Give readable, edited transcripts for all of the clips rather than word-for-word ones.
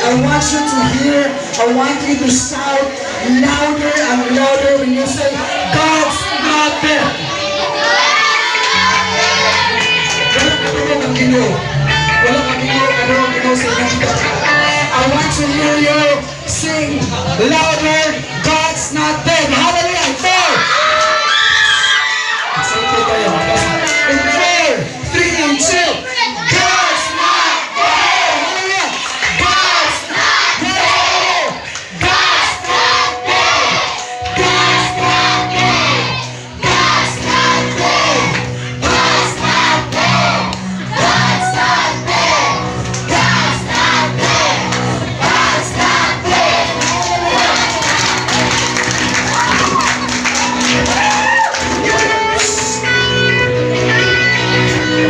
I want you to hear, I want you to shout louder and louder when you say, "God's not dead." Wala kadungog ang Ginoo. Wala kadungog ano ang Ginoo sa inyong kita. I want to hear you sing louder, "God's not dead." Hallelujah! Four! Excited kayo. In four, three, two, God's not dead! Hallelujah! God's not dead! God's not dead! God's not dead! God's not dead! God's not dead! God's not dead! God's not dead! God's not dead!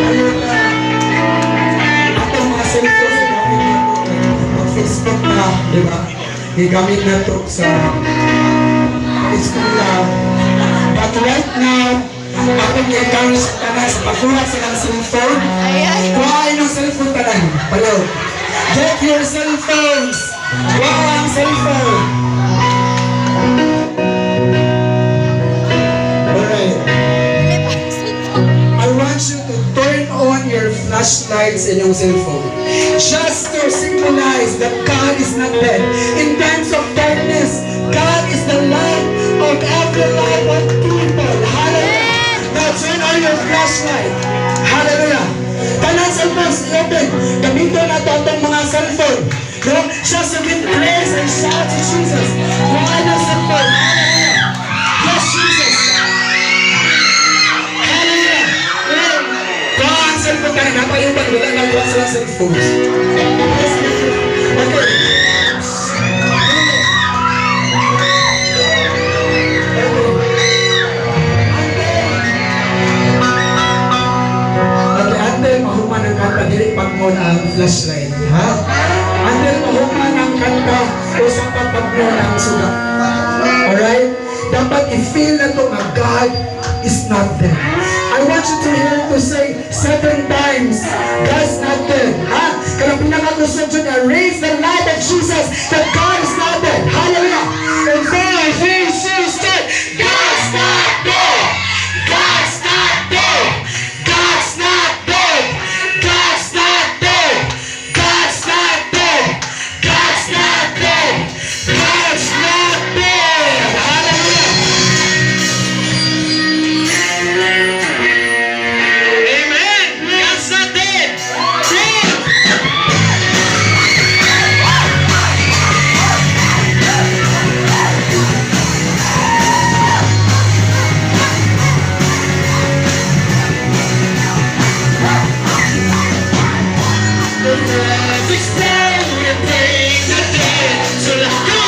Ayun na. Atong mga cellphones, gamit na to. Mag-Facebook na, di ba? Gigamit na to sa eskwela. But right now, akong i-encourage tanan sa pagkuha sa ilang cellphone. Kuha inyong cellphone tanan. Palihog. Get your cellphones. Kuha ang cellphone. Alright. I want you to turn on your flashlights in your cell phone. Just to symbolize that God is not dead. In times of darkness, God is the light of every life of people. Hallelujah. Now turn on your flashlight. Hallelujah. Tanan cellphones, i-open. Gamiton nato atong mga cellphone. No? Just to give praise and shout to Jesus. Kuha ng cellphone. Hallelujah. Yes, Jesus. Hallelujah. Kuha ang cellphone tanan. Napayuban, wala na kuha sila cellphones. Yes. Okay. Okay. Okay, until mahuman ang kanta, dili pagmon ang flashlight. Ha? Until mahuman ang kanta, usa pa pagmon ang suga. Alright? Dapat i-feel nato nga God is not dead. I want you to hear to say seven times, "God's not dead." Ha? Kanang pinakakusog dyan na raise the light of Jesus that God is not dead. Hallelujah! In four, three, two, start. God's not dead! God's not dead! God's not dead! God's not dead! God's not dead! God's not dead! God's not dead! Hallelujah! Amen! God's not dead! Dead! The perfect stand will bring the dead to life.